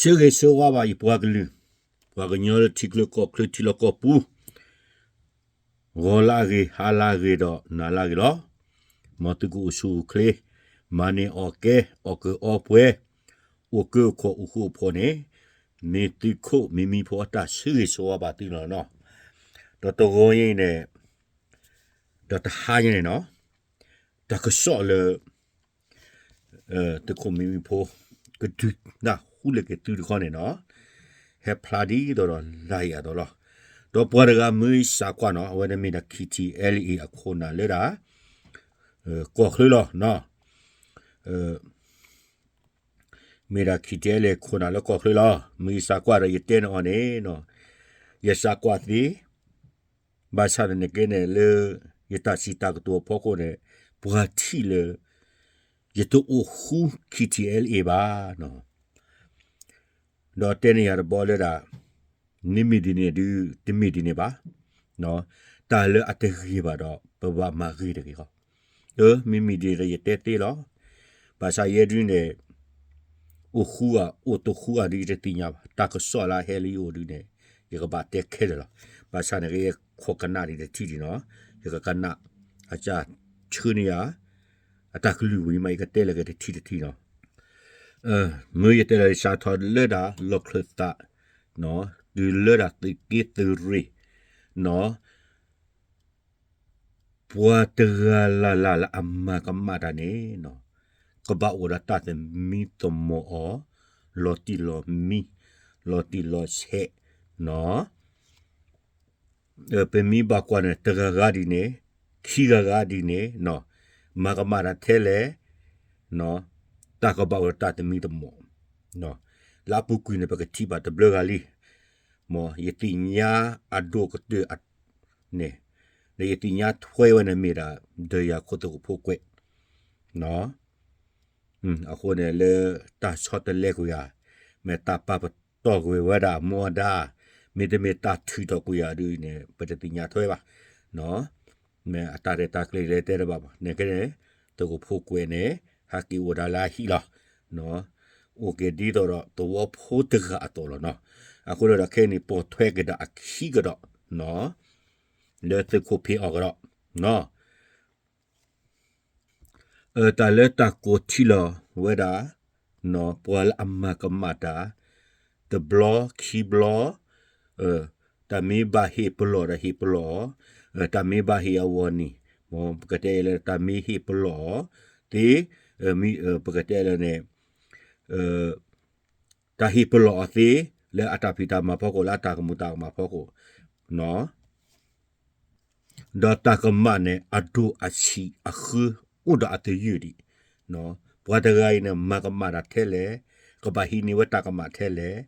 ဆၢဂ့ၤဆၢဝါဘၣ်ယပှၤကလုာ်, ပှၤကညီလၢထံချၢကီၢ်ချၢထံလီၢ်ကီၢ်ပူၤ, ဂီၤလၢအဂ့ၤ, ဟါလၢအဂ့ၤဒီးနၤလၢအဂ့ၤလီၤ. မ်သုကအိၣ်ဆူၣ်အိၣ်ချ့, မၤန့ၢ်အီၣ်ကဲ, အီၣ်ကၢအီပှဲၤ, အိၣ်ကၢအိၣ်ခိးအိၣ်ဃူအိၣ်ဖိးန့ၣ်, မ့ၢ်သုးခိၣ်မံမံဖိအတၢ်ဆၢဂ့ၤဆၢဝါဘၣ်သုလီၤနီၤ. ဒီးတဂီၤအံၤန့ၣ်, ဒီးတဟါညါန့ၣ်နီၤ, တၢ်ကစီၣ်လၢ သုးခိၣ်မံမံဖိ ကဒုးနၢ်ဟူလၢက့ၤသုတခီန့ၣ်နီၤ, ဟဲဖျါဒ်သိးဒီးလၢယၤအသိးလီၤ. ဒီးပှၤတဂၤမ့ၢ်စးကွၢ်နီၤ, အဝဲန့ၣ်မ့ၢ်ဒၣ် ခ့ထံအဲလ်အ့ အခိၣ်နၢ်လၢဒၣ် ကီၢ်ချၢလီၤ. မ့ၢ်ဒၣ် ခ့ထံအဲလ်အ့ ခိၣ်နၢ်လၢကီၢ်ချၢလီၤ. မ့ၢ်ယစးကွၢ်ဒီးယတဲန့ၢ်အီၤန့ၣ်, ယစးကွၢ်သ့, ဘၣ်ဆၣ်သနာ်က့န့ၣ် လၢယတၢ်စံးတၢ်ကတိၤအဖီခိၣ်န့ၣ်, ပှၤထံၣ်လၢ ယတအိၣ်ဃူ ခ့ထံအဲလ်အ့ ဘၣ်နီၤ. ဒီးတဲန့ၢ်ယၤတဘျီလၢဒၣ်, မ့မ့ၢ်ဒ်န့ၣ်ဒုး တမ့ၢ်ဒ်န့ၣ်ဘၣ်. တၢ်လၢအတဂ့ၤဘၣ်ဒီး ပဘၣ်မၤဂ့ၤတဂ့ၤဃီ. မ့မ့ၢ်ဒ်န့ၣ်ဒီးယတဲသ့လီၤ. ဘၣ်ဆၣ်ယဲဒုးန့ၣ် အိၣ်ဃူဧါ အိၣ်တဃူဧါဒုးယတသ့ၣ်ညါဘၣ်. တၢ်ကစီၣ်လၢအဟဲလၢယအိၣ်ဒုးန့ၣ် ယကဘၣ်တဲခဲလၢာ်လီၤ. ဘၣ်ဆၣ်န့ၣ်က့ ယခိးကနၣ်ဒံးတထံၣ်ဒံးနီၤ, ယကကနၣ် အကၢ်ဆှၢန့ၢ်ယၤ အတၢ်ကလုၢ်ဝံၤမး ယကတဲလၢက့ၤတထံၣ်တထံၣ်နီၤ. မ့ၢ်ယတဲလၢယစးထီၣ်လၢဒၣ်လီၢ်ခၢၣ်သး, တုၤလၢဒၣ်သုးက့သုးရ့ၣ်နီၤ, ပှၤတဂၤလၢ်လၢ်လၢအမၤကမၣ်တၢ်န့ၣ်, ကဘၣ်အိၣ်ဒီးတၢ်သမံသမိးအီၤ, လီၤတံၢ်လီၤမံ, လီၤတံၢ်လီၤဆဲးနီၤ. ပမ့ၢ်ဘၣ်ကွၢ်န့ၣ် တဂၤဂၤဒ်န့ၣ်, ခံဂၤဂၤဒ်န့ၣ်, မၤကမၣ်တၢ်ထဲလဲၣ်, တၢ်ကဘၣ်အိၣ်ဒီးတၢ်သမံသမိး. လၢအပူၤကွံာ်န့ၣ် ပကထံၣ်ဘၣ်တဘျုးဂၤလံ. မ်ယသ့ၣ်ညါအဒိၣ်ကတၢၢ်န့ၣ်, ဒီးယသ့ၣ်ညါထွဲဝဲန့ၣ်မ့ၢ်ဒၣ် ဒီးယၤခိၣ်သုးခိၣ်ဖိကွဲး အဃိန့ၣ်လၢတၢ်ဆီတလဲကွံာ်ဧါ, မ့ၢ်တၢ်ပာ်ပတီၢ်ကွံာ်ဝဲဒၣ်အမူအဒါ, မ့တမ့ၢ်တၢ်ထုးထီၣ်ကွံာ်ဧါဒ်န့ၣ် ပတသ့ၣ်ညါထွဲဘၣ်. မ့ၢ်အတၢ်ရဲၣ်တၢ်ကျဲၤလဲၤတဲတဘၣ်ဘၣ်. န့ၣ်ကဲန့ၣ် သုးခိၣ်ဖိကွဲးန့ၣ် ဟဲက့ၤအိၣ်ဒၣ်လၢအဟံၣ်လီၤ. အိၣ်က့ၤဒ်သိးဒီးသဝီဖိတဂၤအသိးလီၤနီၤ. အဃိဒီးခဲအံၤန့ၣ် ပိာ်ထွဲက့ၤဒၣ်အခံကဒီး, လၢသုးခိၣ်ဖံးအီၣ်ကဒီး တၢ်လၢတၢ်ကိးထံလီၤဝဲဒၣ် ပှၤလၢအမၤကမၣ်တၢ် တဘျီခံဘျီ, တၢ်မ့ၢ်ဘၣ်ဟ့ၣ်ပလီၢ်ဒီးဟ့ၣ်ပလီၢ်အီၤ, တၢ်မ့ၢ်ဘၣ်ဟ့ၣ်အဝီၢ်နံၤ, မ်ပကတဲလၢတၢ်မ့ၢ်ဟ့ၣ်ပလီၢ်အီၤသ့, ပကတဲလၢန့ၣ် တၢ်ဟ့ၣ်ပလီၢ်အီၤသ့ လၢအတၢ်ဖံးတၢ်မၤဖီခိၣ် လၢအတၢ်ကမူၤတၢ်ကမၣ်ဖီခိၣ်, ဒီးတၢ်ကမၣ်န့ၣ် အဒိၣ်အဆံးအဃၢ အိၣ်ဒီးအသယုၢ်ဒံး, ပှၤတဂၤအံၤန့ၣ် မၤကမၣ်တၢ်ထဲလဲၣ်, ကဘၣ်ဟံးန့ၢ်ဝဲတၢ်ကမၣ်ထဲလဲၣ်,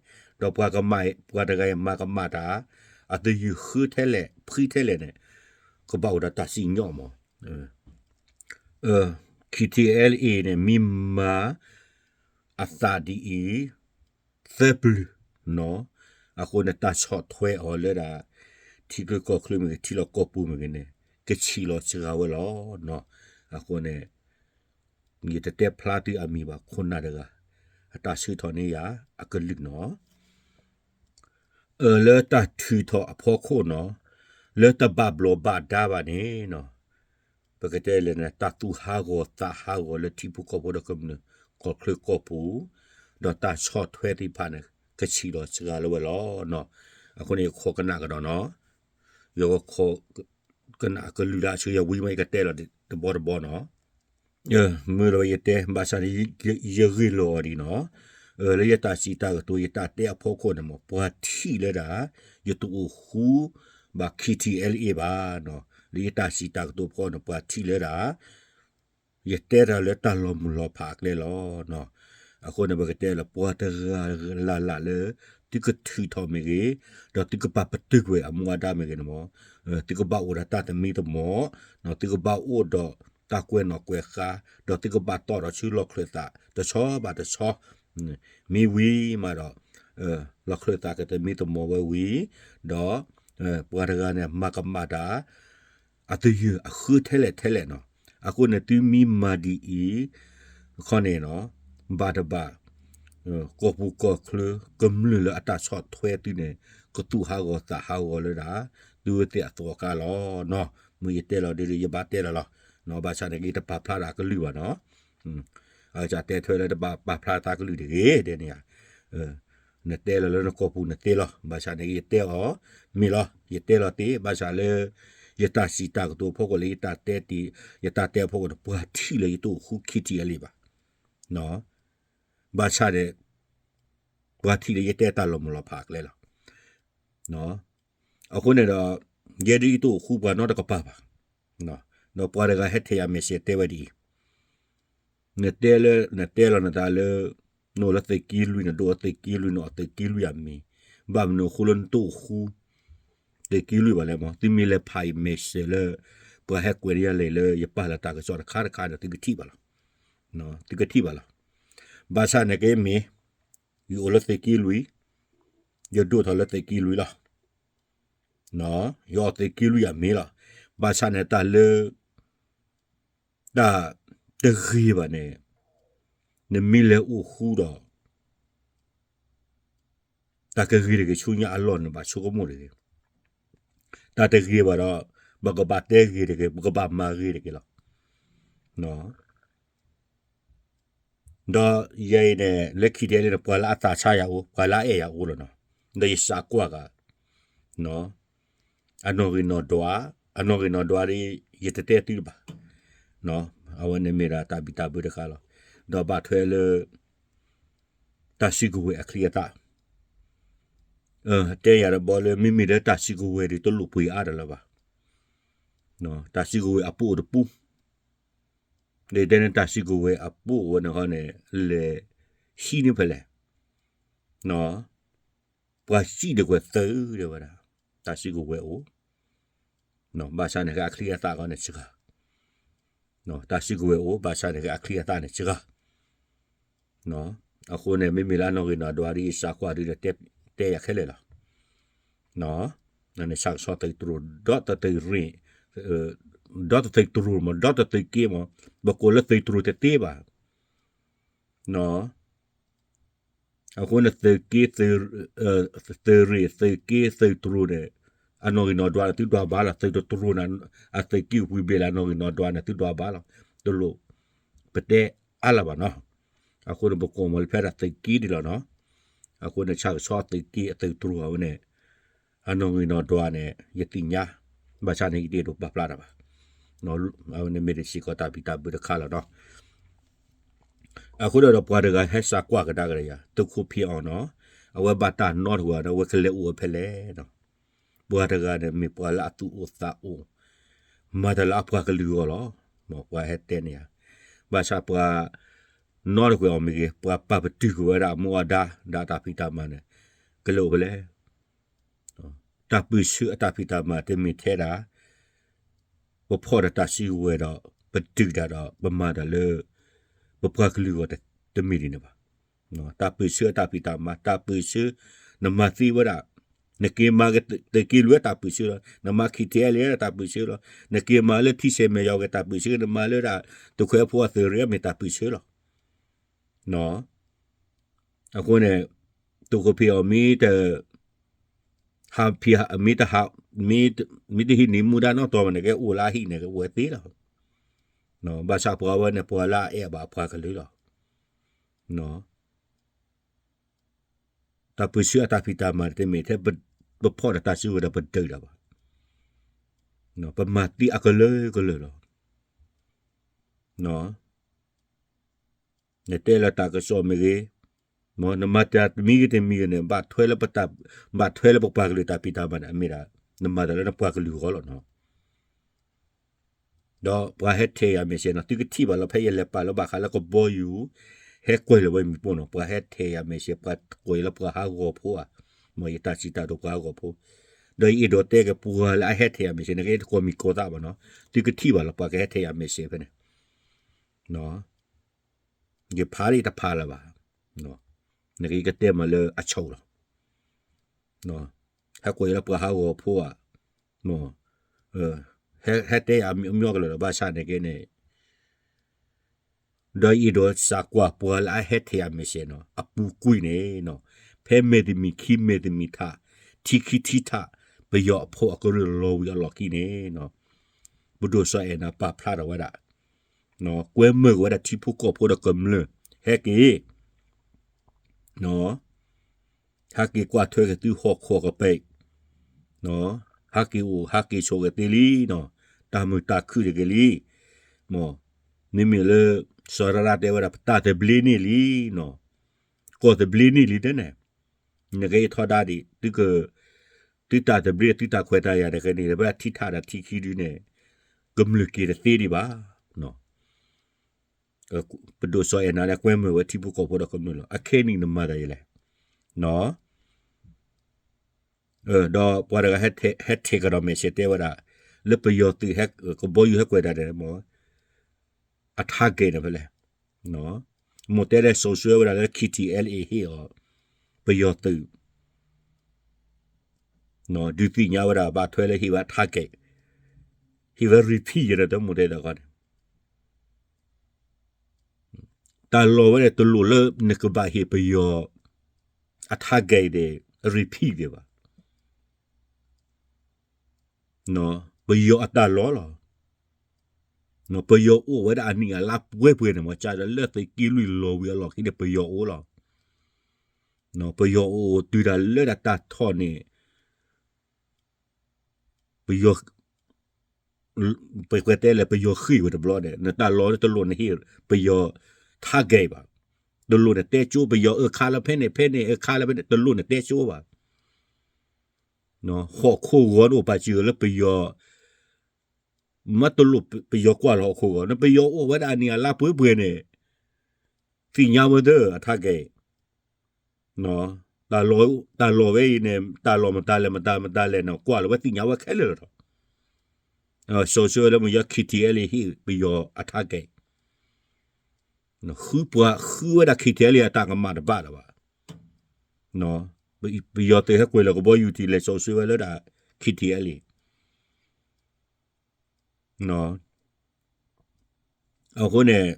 ဒီးပှၤကမၣ် ပှၤတဂၤအံၤမၤကမၣ်တၢ် အသယုၢ်ဃၢထဲလဲၣ် ဖှံထဲလဲၣ်န့ၣ် ကဘၣ်အိၣ်ဒီးတၢ်စံၣ်ညီၣ်မး. ခ့ထံအဲလ်အ့န့ၣ် မ့ၢ်မၤအသးဒ်အံၤ သၢပျၢၤနီၤ, အဃိန့ၣ် တၢ်ဆီၣ်ထွဲအီၤလၢဒၣ် ထံချၢကီၢ်ချၢမ့ၢ်ဂ့ၤ ထံလီၢ်ကီၢ်ပူၤမ့ၢ်ဂ့ၤန့ၣ် ကဆံးလီၤစှၤဝဲလီၤ. အဃိန့ၣ် ယတတဲဖျါသုအမံၤဘၣ် ခိၣ်နၢ်တဂၤ အတၢ်ဆှၢထီၣ်န့ၢ်ယၤအကလုၢ်နီၤ. အၢ လၢတၢ်ထုးထီၣ်အဖီခိၣ်နီၤ, လၢတဘၣ်ဘျီးဘၣ်ဒါဘၣ်န့ၣ်နီၤ, ပကတဲလဲၣ်န့ၣ် တၢ်သူၣ်ဟးဂီၤသးဟးဂီၤလၢထံဖိကီၢ်ဖိဒီးကမျၢၢ်ကီၢ်ချၢကီၢ်ပူၤ, ဒီးတၢ်ဆီၣ်ထွဲသ့ၣ်တဖၣ်န့ၣ် ကဆံးလီၤစှၤလၢဝဲလီၤ. အဃိန့ၣ် ယခိးကနၣ်ကဒီးနီၤ, ယခိးကနၣ်အကလုၢ်လၢအဆၢယဝံၤမး ယကတဲလီၤတဘီတဘီနီၤ. မ့ၢ်လီၤဝဲယတဲ ဘၣ်ဆၣ်န့ၣ် ယဂ့ၢ်လီၤအီၤဒံးနီၤ, လၢယတၢ်စံးတၢ်ကတိၤ ယတၢ်တဲအဖီခိၣ်န့ၣ်မး ပှၤထံၣ်လၢဒၣ် ယတအိၣ်ဃူဘၣ် ခ့ထံအဲလ်အ့ဘၣ်နီၤ, လၢယတၢ်စံးတၢ်ကတိၤဖီန့ၣ် ပှၤထံၣ်လၢဒၣ် ယတဲတၢ်လၢတၢ်လီၤမုၢ်လီၤဖးအကျဲလီၤ. အဃိန့ၣ် ပကတဲလၢ ပှၤတဂၤလၢ်လၢ်လၢ သုကထုးထီၣ်မ့ၢ်ဂ့ၤ, ဒီးသုကပာ်ပတုာ်ကွံာ်အမူအဒါမ့ၢ်ဂ့ၤန့ၣ်မး, သုကဘၣ်အိၣ်ဒီးတၢ်သမံသမိး, သုကဘၣ်အိၣ်ဒီးတၢ်ကွဲးနီၣ်ကွဲးဃါ, ဒီးသုကဘၣ်တီၣ်ထီၣ်ဆူလီၢ်ခၢၣ်သးတဆီဘၣ်တဆီ, မ့ၢ်ဝံၤမးဒီး လီၢ်ခၢၣ်သးကသမံသမိးဝဲဝံၤ, ဒီး ပှၤတဂၤန့ၣ် မၤကမၣ်တၢ် အသယုၢ်အဃၢထဲလဲၣ်ထဲလဲၣ်နီၤ. အဃိန့ၣ် သုမ့ၢ်မၤဒ်အံၤ ခီန့ၣ်နီၤ, ဘၣ်တဘၣ် ကီၢ်ပူၤကီၢ်ချၢ ကမျၢၢ်လၢအတၢ်ဆီၣ်ထွဲသုန့ၣ် ကသူၣ်ဟးဂီၤသးဟးဂီၤလၢဒၣ် သုဝဲသ့ၣ်အသီအကျါလီၤ. မ့ၢ်ယတဲလီၤဒ်ယဘၣ်တဲလီၤလီၤ. ဘၣ်ဆၣ်န့ၣ်က့ တပာ်ဖျါတၢ်ကလုၢ်ဘၣ်နီၤ. အကစၢ်တဲထွဲလၢတဘၣ်ပာ်ဖျါတၢ်ကလုၢ်တဂ့ၤ ဒ်န့ၣ်ဧါ. နတဲလီၤလၢနကီၢ်ပူၤနသ့လီၤ. ဘၣ်ဆၣ်န့ၣ်က့ ယတဲအီၤ မ့ၢ်လီၤ. ယတဲလီၤသ့ ဘၣ်ဆၣ်လၢ ယတၢ်စံးတၢ်ကတိၤအဖီခိၣ်လၢ ယတၢ်တဲတ့ၢ် ယတၢ်တဲအဖီခိၣ်န့ၣ် ပှၤထံၣ်လၢယတအိၣ်ဃူခံထံၣ်အလံဘၣ်. ဘၣ်ဆၣ်န့ၣ် ပှၤထံၣ်လၢယတဲတၢ်လီၤမုၢ်လီၤဖးအကျဲလီၤ. အဃိန့ၣ်ဒီး ယဲဒ်ယတအိၣ်ဃူပှၤနီတကပၤဘၣ်. ဒီးပှၤတဂၤဟဲထဲယၤ message တဲဝဲဒ်အံၤ, နတဲလၢ နတဲလီၤနသးလၢ နအိၣ်လၢသုးက့လွံၢ် နဒိၣ်လၢသုးက့လွံၢ် နအီၣ်သုးက့လွံၢ်အမံၤ, ဘၣ်မနုၤအဃိလၢနတအိၣ်ဃူ သုးက့လွံၢ်ဘၣ်လဲၣ်မး. သုမ့ၢ်လဲၤဖးအံၤ message လၢ ပှၤဟဲကွဲးန့ၢ်ယၤလဲၣ်လၢယပာ်လီၤတၢ်ကစီၣ်တခါတခါဒီး သုကထံၣ်ဘၣ်လီၤ. သုကထံၣ်ဘၣ်လီၤ. ဘၣ်ဆၣ်န့ၣ်က့မ့ၢ် ယအိၣ်လၢသုးက့လွံၢ်, ယဒိၣ်ထီၣ်လၢသုးက့လွံၢ်လီၤ. ယအီၣ်သုးက့လွံၢ်အမံၤလီၤ. ဘၣ်ဆၣ်န့ၣ်တၢ်လၢ တၢ်တဂ့ၤဘၣ်န့ၣ် နမ့ၢ်လဲၤအိၣ်ဃူဒီး တၢ်ကဂ့ၤတဂ့ၤ ဆူညါအလီၢ်န့ၣ် ဘၣ်ဆိကမိၣ်တဂ့ၤ. တၢ်တဂ့ၤဘၣ်ဒီး ပကဘၣ်တဲဂ့ၤတဂ့ၤ ပကဘၣ်မၤဂ့ၤတဂ့ၤလီၤ. ဒီးယဲအံၤန့ၣ် လၢခံထဲလၢန့ၣ် ပှၤလၢအသးဆါယၤအိၣ် ပှၤလၢအအဲၣ်ယၤအိၣ်လီၤနီၤ. ဒီးယစးကွၢ်ဂၤ အနီၣ်ဂံၢ်နီၣ်ဒွး, အနီၣ်ဂံၢ်နီၣ်ဒွးဒီး ယတတဲသုဘၣ်. အဝဲန့ၣ်မ့ၢ်ဒၣ်တၢ်ဘံၣ်တၢ်ဘၢတခါလီၤ. ဒီးဘၣ်ထွဲလၢ တၢ်စုကဝဲၤအချံအသၣ်, တဲယၤတဘီလၢ မ့မ့ၢ်လၢတၢ်စုကဝဲၤဒီး တလိၣ်ပှ့ၤအါတလၢၤဘၣ်. တၢ်စုကဝဲၤအပူၤအိၣ်တပူၤ, ဒီးတဲန့ၣ်တၢ်စုကဝဲၤအပူၤဝဲန့ၣ်ဃီန့ၣ် လဲၤဟံးန့ၢ်ဖဲလဲၣ်. ပှၤစံၣ်တကွဲၤသုးဒဲးဝဲဒၣ် တၢ်စုကဝဲၤအိၣ်, ဘၣ်ဆၣ်န့ၣ်က့အချံအသၣ်ဃီန့ၣ်စှၤ, တၢ်စုကဝဲၤအိၣ် ဘၣ်ဆၣ်န့ၣ်က့အချံအသၣ်န့ၣ်စှၤ. အဃိန့ၣ် မ့မ့ၢ်လၢအနီၣ်ဂံၢ်နီၣ်ဒွးဒီး ယစးကွၢ်ဒီး တဲယၤခဲလၢာ်လီၤ. န့ၣ်ဆၣ်ကဆီသုးတြိၤ ဒီတသုးရ့ၣ်, ဒီတသုးတြိၤမး ဒီတသုးက့မး, ပကိးလၢသုးတြိၤတသ့ဘၣ်. အဃိန့ၣ်သုးက့, သုးရ့ၣ် သုးက့ သုးတြိၤန့ၣ် အနီၣ်ဂံၢ်နီၣ်ဒွးန့ၣ် သုဒွးဘၣ်လီၤ. သုးတတြိၤန့ၣ် အသုးက့ပှံၤဘ့ၣ်လၢအနီၣ်ဂံၢ်နီၣ်ဒွးန့ၣ် သုဒွးဘၣ်လီၤ. တလိၣ်ပတဲအါလၢၤဘၣ်နီၤ. အဃိန့ၣ် ပကိးမးလၢဖဲဒၣ်သုးက့ဒ်လီၤနီၤ. အဃိန့ၣ် ဆၣ်ကဆီသုးက့အသုးတြိၤအဝဲန့ၣ် အနီၣ်ဂံၢ်နီၣ်ဒွးန့ၣ် ယသ့ၣ်ညါ, ဘၣ်ဆၣ်န့ၣ် ယတအဲၣ်ဒိးပာ်ဖျါတၢ်ဘၣ်. အဝဲန့ၣ်မ့ၢ်တၢ်စ့ၢ်ကီးတၢ်ဘံၣ်တၢ်ဘၢတခါလီၤနီၤ. အဃိဒီးပှၤတဂၤဟဲစးကွၢ်ကဒါက့ၤယၤ သုးခိၣ်ဖံးအီၤနီၤ, အဝဲဘၣ်တၢ်နီတဂၤဒီး အဝဲကလဲၤအိၣ်ဝဲဖဲလဲၣ်နီၤ. ပှၤတဂၤန့ၣ် မ့ၢ်ပှၤလၢအသူၣ်အိၣ်သးအိၣ်, မၤတၢ်လၢအပှၤကလုာ်အဂီၢ်လီၤ. မ်ပှၤဟဲတဲန့ၢ်ယၤ, ဘၣ်ဆၣ်ပှၤနီတကွဲၤအီၤမ့ၢ်ဂ့ၤ, ပှၤပာ်ပတုာ်ကွံာ်ဝဲဒၣ်အမူအဒါ ဒီးအတၢ်ဖံးတၢ်မၤန့ၣ် ကလဲၤအိၣ်ဖဲလဲၣ်. တၢ်ပၢၢ်ဆၢအတၢ်ဖံးတၢ်မၤတမ့ၢ်ထဲဒၣ် ပဖီၣ်ဒီးတၢ်စုကဝဲၤဒီး ပဒုးတၢ်ဒီး ပမၤတၢ်လၢ ပပှၤကလုာ်အဂီၢ်တမ့ၢ်ဒ်န့ၣ်ဘၣ်. တၢ်ပၢၢ်ဆၢအတၢ်ဖံးတၢ်မၤ တၢ်ပၢၢ်ဆၢ နမၤသ့ဝဲဒၣ်, နက့ၤမၤက့ၤသုးက့လွံၢ်တၢ်ပၢၢ်ဆၢလီၤ, နမၤ ခ့ထံအဲလ့ တၢ်ပၢၢ်ဆၢလီၤ, နက့ၤမၤလၢထံဆဲးမဲာ်ယီၤက့ၤတၢ်ပၢၢ်ဆၢ, နမၤလၢဒၣ် သုးခွဲးဖိအသုးရ့ၣ်မ့ၢ်တၢ်ပၢၢ်ဆၢလီၤ. အဃိန့ၣ် သုးခိၣ်ဖံးအီၤမ့ၢ်တ ဟးဖံး မ့ၢ်တဟး မ့ၢ်တဟံးန့ၢ်မူဒါနီတတီၤမးန့ၣ် ကအိၣ်လၢအဟံၣ်န့ၣ် ကအိၣ်ဝဲသ့လီၤ. ဘၣ်ဆၣ်ပှၤဝဲန့ၣ် ပှၤလၢအအဲၣ်ဘၣ်ပှၤကလုာ်လီၤ. တၢ်ပၢၢ်ဆၢအတၢ်ဖံးတၢ်မၤတမ့ၢ်ထဲ ပဖီၣ်ဒီးတၢ်စုကဝဲၤဒီးပဒုးတၢ်ဘၣ်. ပမၤသ့အကလုာ်ကလုာ်လီၤ. နတဲလၢတၢ်ကစီၣ်မ့ၢ်ဂ့ၤ, နမၤတၢ်တမံၤဂ့ၤတမံၤဂ့ၤန့ၣ် ဘၣ်ထွဲလၢပတၢ်, ဘၣ်ထွဲလၢပပှၤကလုာ်တၢ်ဖံးတၢ်မၤန့ၣ် အမ့ၢ်ဒၣ် နမၤတၢ်လၢနပှၤကလုာ်အဂီၢ်လီၤနီၤ. ဒီးပှၤဟဲထဲယၤ message နီၤ, သုကထံၣ်ဘၣ်လီၤ ဖဲယလဲၤပာ်လၢဘၣ်ဃးလၢကဘီယူၤ ဟဲကွဲးလီၤဝဲမံၤပိၢ်နီၤ, ပှၤဟဲထဲယၤ message ပှၤကွဲးလၢပှၤဟးဂီၤဖိဧါ, မ်ယတၢ်စံးတၢ်ဒိပှၤဟးဂီၤဖိ, ဒီးယအဲၣ်ဒိးတဲက့ၤပှၤလၢအဟဲထဲယၤ message န့ၣ် က့တကိးမံၤကိးသးဘၣ်နီၤ, သုကထံၣ်ဘၣ်လီၤ ပှၤကဟဲထဲယၤ message ဖဲန့ၣ် ယဖးဒ်တဖးလၢၤဘၣ်, နကကတဲမးလၢအဆိးလီၤ. ဟဲကွဲးလၢပှၤဟးဂီၤဖိဧါ, ဟဲတဲယၤအမံၤကလၢာ်လီၤ ဘၣ်ဆၣ်န့ၣ်က့န့ၣ် ဒီးယအဲၣ်ဒိးစးကွၢ်ပှၤလၢအဟဲထဲးအ message နီၤ အပူၤကွံာ်န့ၣ်နီၤ, ဖဲမဲာ်တမံၤခံမဲာ်တမံၤထး, ထံခံထံထး, ပယီၤအဖိအကရၢၢ်လီၤဝံၤအလီၢ်ခံန့ၣ်နီၤ, ပဒိၣ်စီၤအဲၣ်နၤပာ်ဖျါထီၣ်ဝဲဒၣ်, ကွဲမုာ်ဝဲဒၣ်ထံဖိကီၢ်ဖိဒီးကမျၢၢ်, ဟဲက့ၤ ဟဲက့ၤကွၢ်ထွဲက့ၤသုဟီၣ်ခိၣ်ကပၤ, ဟဲက့ၤအိၣ်ဟဲက့ၤဆိးက့ၤသ့လံနီၤ, တၢ်မုာ်တၢ်ခုၣ်တဂ့ၤလံ, မ့မ့ၢ်လၢ စီၤရၣ်တဲဝဲဒၣ် ပတၢ်သဘျ့န့ၢ်လံနီၤ, ကီၢ်သဘျ့န့ၢ်လံတဲန့ၣ်, နကဲထီဒါဒံး သုတၢ်သဘျ့သုတၢ်ခွဲးတၢ်ယာ်တဂ့ၤန့ၣ် ပထံထးဒီးထံခံဒုန့ၣ် ကမျၢၢ်က့ၤတသ့ဒံးဘၣ်. ပဒိၣ်စီၤအဲၣ်နၤလၢကွဲမုာ်ဝဲထံဖိကီၢ်ဖိဒီးကမျၢၢ်လီၤ. အခဲနံၣ်နမၤသးယလဲၣ်. ဒီးပှၤတဂၤဟဲထဲးကဒီး message တဲဝဲဒၣ် လၢပယီၤသုး ကဘီယူၤဟဲကွဲးတၢ်န့ၣ် အ target န့ၣ်ဖဲလဲၣ်. မိၢ်တဲလၢစိာ်ဆှၢဝဲဒၣ်လၢ K T L A ဟ့ၣ်အီၤ ပယီၤသုး ဒုးသ့ၣ်ညါဝဲဒၣ်ဘၣ်ထွဲလၢဟ့ၣ်ဝဲ target, ဟ့ၣ်ဝဲ repeat ယဲဒီးတမိၢ်တဲတခီန့ၣ် တၢ်လီၢ်ဝဲန့ၣ် တလိၣ်လၢနကဘၣ်ဟ့ၣ်ပယီၤအ target န့ၣ် repeat ဒံးဘၣ်. ပယီၤအတၢ်လီၢ်လီၤ. ပယီၤအိၣ်ဝဲဒၣ်အနံၣ်အလါပှဲၤပှဲၤန့ၣ် မ့ၢ်ကၢ်ဒီးလၢသုးက့လွံၢ်လီၤဝံၤအလီၢ်ခံန့ၣ် ပယီၤအိၣ်လီၤ. ပယီၤအိၣ်တုၤတၢ်လၢဒၣ်တၢ်ထီၣ်န့ၣ် ပယီၤ ပကတဲလဲၣ် ပယီၤဃ့ၢ်ဝဲတဘျီဒီး နတၢ်လီၢ်တလိၣ်နဟ့ၣ်ပယီၤ target ဘၣ်. တလိၣ်နတဲကၠိပယီၤအၢခါလၢဖဲန့ၣ်ဖဲန့ၣ် အၢခါလၢဖဲန့ၣ် တလိၣ်နတဲကၠိဘၣ်. ဟီၣ်ခိၣ်ဂီၤတအိၣ်ပာ်စၢၤလၢပယီၤ မ့ၢ်တလိၣ်ပယီၤကွၢ်လီၤဟီၣ်ခိၣ်ဂီၤ နပယီၤအိၣ်ဝဲဒၣ်အနံၣ်အလါပှဲၤပှဲၤန့ၣ် သ့ၣ်ညါဝဲသၢအ target တၢ်လီၢ်ဝဲအံၤန့ၣ် တၢ်လီၢ်မတၤလဲၣ်မတၤမတၤလဲၣ်န့ၣ် ကွၢ်လီၤဝဲသ့ၣ်ညါဝဲခဲလၢာ်လီၤ. စိာ်ဆှၢလၢမ့ၢ်ယီၤ K T L A ဟ့ၣ်ပယီၤအ target ဃုပှၤဃုဝဲဒၣ် K T L A အတၢ်ကမၣ်တဘၣ်လၢၤဘၣ်. ပယီၤသုးဟဲကွံာ်လီၤကဘီယူၤထံးလဲၤစိာ်ဆှၢဝဲလၢဒၣ် K T L A အဃိန့ၣ်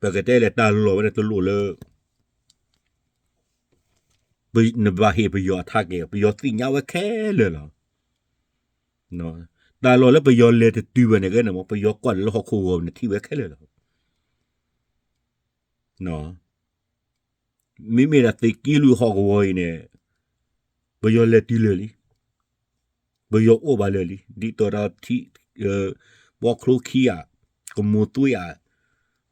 ပကတဲလဲၣ်တၢ်လီၢ်ဝဲန့ၣ်တလိၣ်လၢ နဘၣ်ဟ့ၣ်ပယီၤအ target ပယီၤသ့ၣ်ညါဝဲခဲလၢာ်လီၤ. တၢ်လီၢ်လၢပယီၤလဲၤတတုၤဘၣ်န့ၣ်ဂ့ၤန့ၣ် ပယီၤကွၢ်လၢဟီၣ်ခိၣ်ဂီၤန့ၣ်ထံၣ်ဝဲခဲလၢာ်လီၤ. မ့မ့ၢ်ဒၣ်သုးက့လွံၢ်ဟီၣ်ကဝီၤအံၤန့ၣ် ပယီၤလဲၤတုၤလၢာ်လံ. ပယီၤအိၣ်ဘၣ်လၢာ်လံ. ဒ်သိးဒီး ပီချိခံဂၤ, ကမိၤသွံဂ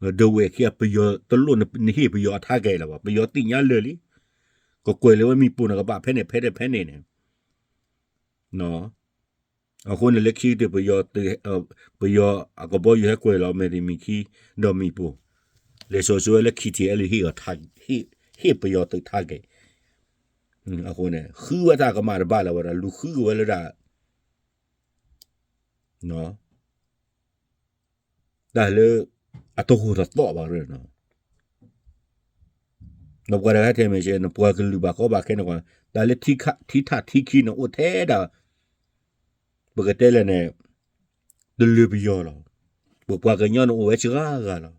ၤ, ဒဝဲၢ်ခံဂၤ ပယီၤတလိၣ်နဟ့ၣ်ပယီၤအ target လၢၤဘၣ်. ပယီၤသ့ၣ်ညါလၢာ်လံ. ကကွဲးလၢဝဲမ့ၣ်ပိၢ်န့ၣ်ကဘၣ်ဖဲန့ၣ်ဖဲန့ၣ်ဖဲန့ၣ်န့ၣ် အဃိန့ၣ်လၢခံကတၢၢ် ပယီၤအကဘီယူၤဟဲကွံာ်လီၤမဲာ်တမံၤခံ ဒီးမ့ၣ်ပိၢ် လဲၤစိာ်ဆှၢဝဲလၢ K T L A ဟ့ၣ်အီၤ ဟ့ၣ်ပယီၤသုး target အဃိန့ၣ် ဃုဝဲတၢ်ကမၣ်တဘၣ်လၢၤဝဲဒၣ် လူၤဃုက့ၤဝဲလၢဒၣ် တၢ်လၢ အတဟူးတသီၣ်ဘၣ်ရၢၢ်နီၤ ဒီးပှၤတဂၤထဲမဲာ်ဆှဲ နပှၤကလုာ်ဘၣ်ကီဘၣ်ခဲန့ၣ်ကွၢ် တၢ်လၢထံထးထံခံန့ၣ်အိၣ်ထဲဒၣ် ပကတဲလဲၣ်န့ၣ် တလၢပယီၤလီၤ. ပပှၤကညီန့ၣ်အိၣ်ဝဲစှၤဂၤလီၤ.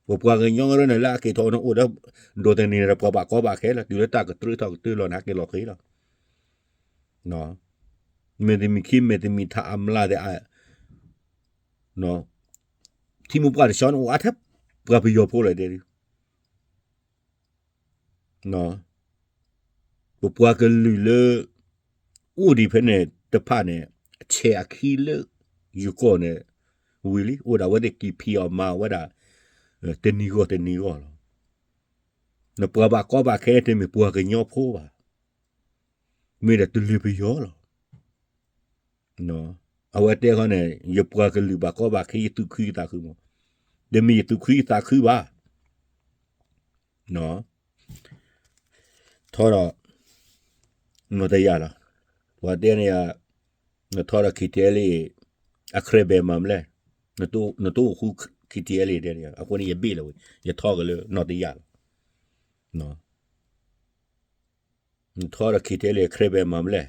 ပပှၤကညီရၢၢ်န့ၣ်လၢအက့ၤထီၣ်န့ၣ်အိၣ်ဒီး ဒိးသန့ၤဒီးပှၤဘၣ်ကီဘၣ်ခဲလီၤ. တုၤလၢတၢ်ကတြၢထီၣ်ကတြၢလီၤန့ၣ် ဟဲက့ၤလီၤဃ့လီၤ. မဲာ်တမံၤခံမဲာ်တမံၤထးအမျးသ့ၣ် ထံမိၢ်ပှၢ်တဆီန့ၣ်အိၣ်အါထဲပှၤပယီၤဖိလီၤတဲဒၣ် ပပှၤကလုာ်လၢ အိၣ်ဒံးဖဲန့ၣ်တဖၣ်န့ၣ် အဆဲးအခံလၢ ယိၤကီၢ်န့ၣ် ဝံၤလံ အိၣ်ဒၣ်ဝဲသ့ၣ်က့ၤဖံးအီၣ်မၤအီၣ်ဝဲဒၣ် တနံၤဂီၢ်တနံၤဂီၢ်လီၤ. နပှၤဘၣ်ကီဘၣ်ခဲတမ့ၢ်ပှၤကညီဖိဘၣ်. မ့ၢ်ဒၣ်တလၢပယီၤလီၤ. အဝဲတဲခီန့ၣ် ယပှၤကလုာ်ဘၣ်ကီဘၣ်ခဲ ယသူၣ်ခုယသးခုမး, တမ့ၢ်ယသူၣ်ခုယသးခုဘၣ်. ထီဒီး နီၢ်တယၢ်လီၤ. ပှၤတဲန့ၣ်ယၤ နထီဒီး K T L A အခရံာ်ဘဲမၤမလဲၣ်, နတအိၣ်ဃူ K T L A ဒဲန့ၣ် အဃိန့ၣ်ယဘ့ၣ်လီၤဝဲ ယထီက့ၤလၢနီၢ်တယၢ်လီၤ. နထီဒီး K T L A အခရံာ်ဘဲမၤမလဲၣ်,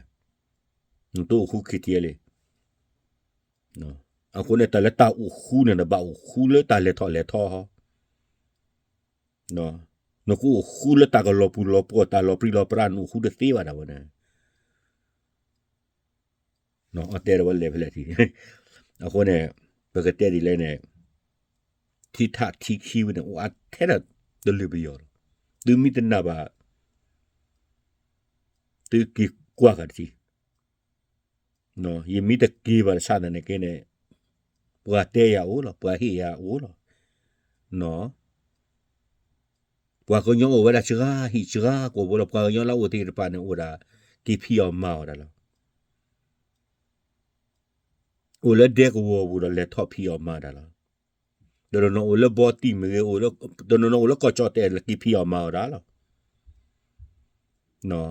နတအိၣ်ဃူ K T L A အဃိန့ၣ် တၢ်လၢတၢ်အိၣ်ဃူန့ၣ် နဘၣ်အိၣ်ဃူလၢတၢ်လဲၤထီၣ်လဲၤထီဟီ နကအိၣ်ဃူလၢတၢ်ကလီၤပူၤလီၤပှီၢ် တၢ်လီၤပြံလီၤပြါ နအိၣ်ဃူတသ့ဘၣ်ဒၣ်ဝဲန့ၣ်, အတဲဒၣ်ဝဲလဲၤဖဲလဲၣ်ထံ, အဃိန့ၣ် ပကတဲဒ်လဲၣ်န့ၣ် ထံထးထံခံဝဲန့ၣ် အိၣ်အါထဲဒၣ်တလၢပယီၤလီၤ. သုမ့ၢ်တနာ်ဘၣ် သုက့ၤကွၢ်ဃာ်တထံး, ယမ့ၢ်တက့ၤဘၣ်တဆၣ်သနာ်က့န့ၣ် ပှၤတဲယၤအိၣ်လီၤ, ပှၤဟ့ၣ်ယၤအိၣ်လီၤ. ပှၤကညီအိၣ်ဝဲဒၣ်စှၤဟံၣ်စှၤကီၢ်ဖိလီၤ. ပှၤကညီလၢအအိၣ်သ့ၣ်တဖၣ်န့ၣ် အိၣ်ဒၣ်က့ၤဖံးအီၣ်မၤအီၣ်တၢ်လီၤ. အိၣ်လၢဒဲကဝီၤပူၤဒီးလဲၤထီၣ်ဖံးအီၣ်မၤတၢ်လီၤ. တနီၤနီၤအိၣ်လၢဘီတံၢ်မ့ၢ်ဂ့ၤ, တနီၤနီၤအိၣ်လၢကီၢ်ကၠီၣ်တဲာ် လဲၤက့ၤဖံးအီၣ်မၤအီၣ်တၢ်လီၤ.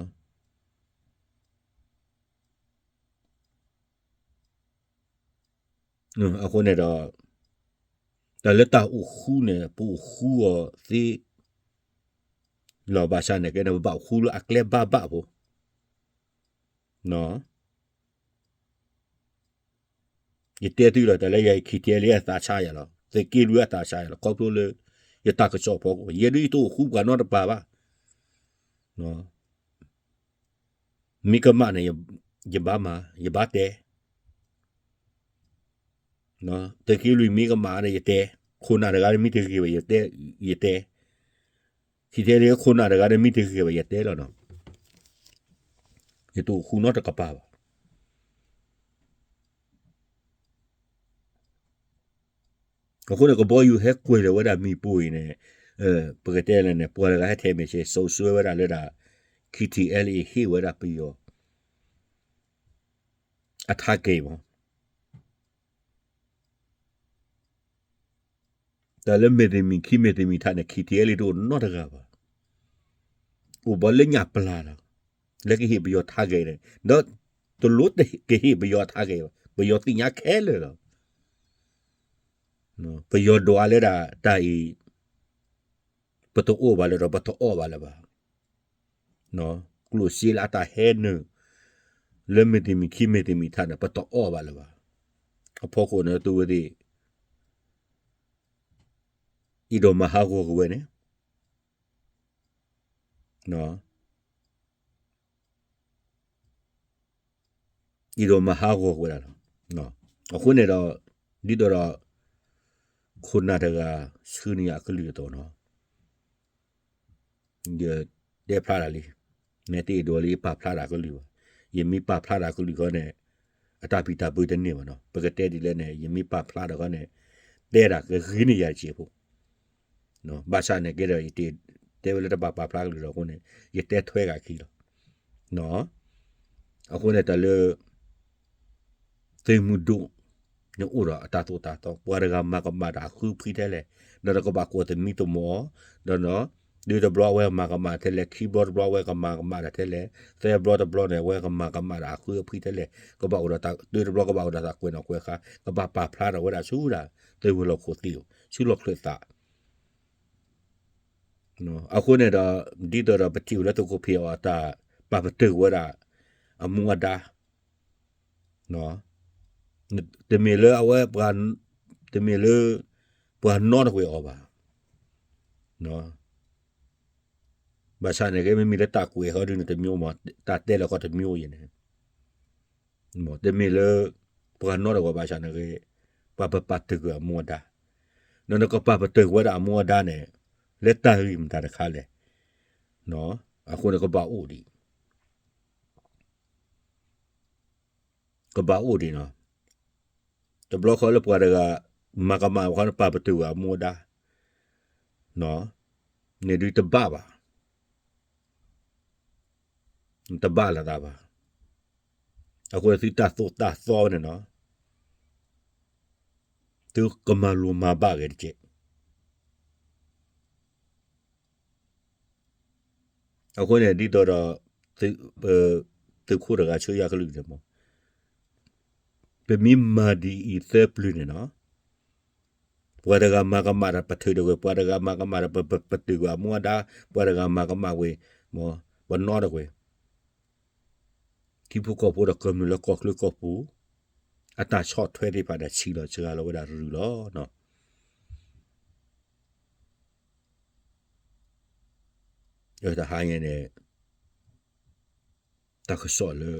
အဃိန့ၣ်ဒီး တၢ်လၢတၢ်အိၣ်ဃူန့ၣ် ပအိၣ်ဃူအီၤသ့လီၤ. ဘၣ်ဆၣ်န့ၣ်ကဲန့ၣ် ပဘၣ်အိၣ်ဃူလၢအကျဲဘၣ်ဘၣ်ဖိ. ယတဲသုလီၤ တၢ်လၢယၤ ခံထံလံ အသးဆါယၤလီၤ, သုးက့လွံၢ်အသးဆါယၤလီၤ, ခီဖျိလၢ ယတၢ်ကစီၣ်ဖီခိၣ် ယဲဒၣ်ယတအိၣ်ဃူပှၤနီတပၤဘၣ်. မ့ၢ်ကမၣ်န့ၣ် ယဘၣ်မၤ ယဘၣ်တဲ, သုးက့လွံၢ်မ့ၢ်ကမၣ်န့ၣ် ယတဲ, ခိၣ်နၢ်တဂၤမ့ၢ်တဂ့ၤဘၣ် ယတဲ, ယတဲ, ခံထံလံ ခိၣ်နၢ်တဂၤမ့ၢ်တဂ့ၤဘၣ် ယတဲလီၤနီၤ, ယတအိၣ်ဃူနီတကပၤဘၣ်. အဃိန့ၣ် ကဘီယူၤဟဲကွံာ်လီၤဝဲဒၣ်မ့ၣ်ပိၢ်အံၤန့ၣ်, ပကတဲလဲၣ်န့ၣ် ပှၤတဂၤဟဲထဲး message စိာ်ဆှၢဝဲဒၣ်လၢဒၣ် ခံထံလံ ဟ့ၣ်ဝဲဒၣ်ပယီၤ အ target မး. တၢ်လၢမ့ၢ်တမံၤခံမ့ၢ်တမံၤထးန့ၣ် ခံထံလံ တအိၣ်နီတဂၤဘၣ်. အိၣ်ဘၣ်လၢညၣ်ပျၢ်လီၤ, လၢကဟ့ၣ်ပယီၤ target န့ၣ်, ဒီးတလိၣ်ကဟ့ၣ်ပယီၤ target ဘၣ်, ပယီၤသ့ၣ်ညါခဲလၢာ်လီၤ. ပယီၤဒွးလၢဒၣ်တၢ်အံၤ ပတအိၣ်ဘၣ်လၢၤဒီး ပတအီၣ်ဘၣ်လၢၤဘၣ်. ကျိၣ်စ့လၢအတၢ်ဟဲနုာ် လၢမ့ၢ်တမံၤခံမ့ၢ်တမံၤထးန့ၣ် ပတအီၣ်ဘၣ်လၢၤဘၣ်. အဖီခိၣ်န့ၣ် သုဝဲသ့ၣ် အံၤဒီးမၤဟးဂီၤက့ၤဝဲန့ၣ်, အံၤဒီးမၤဟးဂီၤက့ၤဝဲဒၣ်လီၤ. အဃိန့ၣ်ဒီး ဒ်သိးဒီး ခိၣ်နၢ်တဂၤ ဆှၢန့ၢ်ယၤအကလုၢ်အသိးနီၤ, ယတဲဖျါတၢ်လံ, နဲတအဲၣ်ဒိးလၢယပာ်ဖျါတၢ်ကလုၢ်ဘၣ်. ယမ့ၢ်ပာ်ဖျါတၢ်ကလုၢ်ဃီန့ၣ် အတၢ်ပံၢ်တၢ်ဘၢတန့ၢ်ဘၣ်နီၤ. ပကတဲဒ်လဲၣ်န့ၣ် ယမ့ၢ်ပာ်ဖျါတၢ်ဃီန့ၣ် တဲဒၣ်ကဂ့ၤန့ၢ်ယၤတစဲးဖိ ဘၣ်ဆၣ်န့ၣ်ကဲဒီး ယတတဲဝဲလၢတဘၣ်ပာ်ဖျါကလုၢ်ဒီးအဃိန့ၣ် ယတဲထွဲဂၤခံလီၤ. အဃိန့ၣ်တၢ်လၢ သုးမုၢ်ဒိၣ် န့ၣ်အိၣ်ဒီးအတၢ်သိၣ်တၢ်သီ ပှၤတဂၤမၤကမၣ်တၢ်အဃုဖှံထဲလဲၣ်, ဒီးကဘၣ်ကိးသမံသမိးအီၤ, ဒီး ဒုတဘျီအဝဲမၤကမၣ်ထဲလဲၣ်, ခံဘျီတဘျီအဝဲကမၤကမၣ်တၢ်ထဲလဲၣ်, သၢဘျီတဘျီန့ၣ် အဝဲကမၤကမၣ်တၢ်အဃုအဖှံထဲလဲၣ်, ကဘၣ်အိၣ်ဒီးတၢ် ဒုတဘျီကဘၣ်အိၣ်ဒီးတၢ်ကွဲးနီၣ်ကွဲးဃါ, ကဘၣ်ပာ်ဖျါထီၣ်ဝဲဒၣ်ဆူဒၣ် သုးဝဲၤလီၢ်ခိၣ်သ့ၣ်ဧိၤ ဆူလီၢ်ခၢၣ်သး အဃိန့ၣ်ဒီး ဒ်သိးဒီးပထံၣ်ဝဲလၢသုးခိၣ်ဖံးအီၣ်အတၢ်ပာ်ပတုာ်ဝဲဒၣ် အမူအဒါ, တမ့ၢ်လၢအဝဲ တမ့ၢ်လၢ ပှၤနီတကွဲးအီၤဘၣ်. ဘၣ်ဆၣ်န့ၣ်က့ မ့မ့ၢ်လၢတၢ်ကွဲးဃီဒုန့ၣ်တမံၤမး တၢ်တဲလၢဃီတမံၤအိၣ်ယဲန့ၣ် တမ့ၢ်လၢ ပှၤနီတကွဲးဘၣ်ဆၣ်န့ၣ်ဂ့ၤ, ပှၤပပာ်တ့ၢ်ကွံာ်အမူအဒါ, နကပာ်ပတုာ်ဝဲဒၣ်အမူအဒါန့ၣ် လၢတၢ်ဂ့ၢ်မတၤတခါလဲၣ်. အဃိန့ၣ်ကဘၣ်အိၣ်ဒံး, ကဘၣ်အိၣ်ဒံးနီၤ. တဘျီဃီလၢပှၤတဂၤ မၤကမၣ်ဃီန့ၣ် ပာ်ပတုာ်ဝဲအမူအဒါ န့ၣ်ဒုတဘၣ်ဘၣ်. တဘၣ်လၢၤသးဘၣ်. အဃိန့ၣ်သုတၢ်သိၣ်တၢ်သီန့ၣ်နီၤ, သုကမၤလိၤမၤဘၣ်ဂ့ၤတက့ၢ်. အဃိန့ၣ် ဒ်သိးဒီး သုးခိၣ်တဂၤဆှၢယၤကလုၢ်န့ၣ်မး, ပမ့ၢ်မၤဒ်အံၤသၢပျၢၤန့ၣ်နီၤ, ပှၤတဂၤမၤကမၣ်ဒီးပထုးတကွဲး, ပှၤတဂၤမၤကမၣ်ဒီးပပတုာ်ကွံာ်အမူအဒါ, ပှၤတဂၤမၤကမၣ်ကွံာ် ပနီတကွဲး, ထံဖိကီၢ်ဖိဒီးကမျၢၢ်လၢကီၢ်ချၢကီၢ်ပူၤ အတၢ်ဆီၣ်ထွဲသ့ၣ်တဖၣ်ဒီးဆံးလီၤစှၤလီၤဝဲဒၣ်ရုၢ်လီၤ. တဟါညါန့ၣ် တၢ်ကစီၣ်လၢ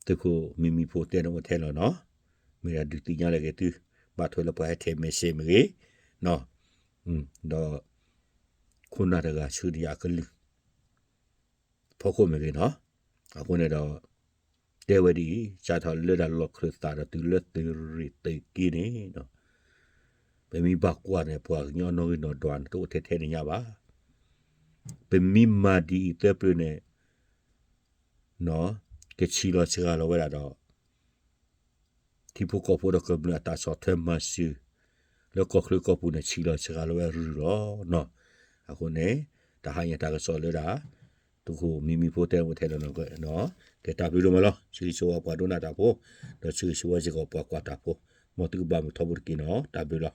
သုးခိၣ်မံမံဖိတဲန့ၣ်အိၣ်ထဲလီၤနီၤ, မ့ၢ်ဒၣ်ဒုးသ့ၣ်ညါလၢက့ၤသု ဘၣ်ထွဲလၢပှၤဟဲထဲး message မ့ၢ်ဂ့ၤ, ဒီး ခိၣ်နၢ်တဂၤဆှၢတယၤအကလုၢ် ဖီခိၣ်မ့ၢ်ဂ့ၤနီၤ, အဃိန့ၣ်ဒီး တဲဝဲဒ်အံၤ, စးထီၣ်လၢဒၣ်လီၢ်ခၢၣ်သးဒီးတုၤလၢသုးရ့ၣ်သုးက့န့ၣ် ပမ့ၢ်ဘၣ်ကွၢ်န့ၣ် ပှၤကညီနီၣ်ဂံၢ်နီၣ်ဒွးန့ၣ် တအိၣ်ထဲထဲန့ၣ်ညါဘၣ်. ပမ့ၢ်မၤဒ်အံၤသၢပျၢၤန့ၣ် ကဆံးလီၤစှၤလီၤဝဲဒၣ်ဒီး ထံဖိကီၢ်ဖိဒီးကမျၢၢ်အတၢ်ဆီၣ်ထွဲမၤစၢၤ လၢကီၢ်ချၢကီၢ်ပူၤန့ၣ် ဆံးလီၤစှၤလီၤဝဲရုၢ်လီၤနီၤ. အဃိန့ၣ် တဟါညါတၢ်ကစီၣ်လၢဒၣ် သုးခိၣ်မံမံဖိတဲန့ၣ်အိၣ်ထဲလီၤနီၤ, ကဲတၢ်ဘျုးဒိၣ်မးလီၤ. ဆၢဂ့ၤဆၢဝါပှၤဒိကနၣ်တၢ်ဖိ, ဒီးဆၢဂ့ၤဆၢဝါစ့ၢ်ကီးပှၤကွၢ်တၢ်ဖိ, မ်သုကဘၣ်မုာ်ထီဘိတက့ၢ်နီၤ, တၢ်ဘျုးလီၤ.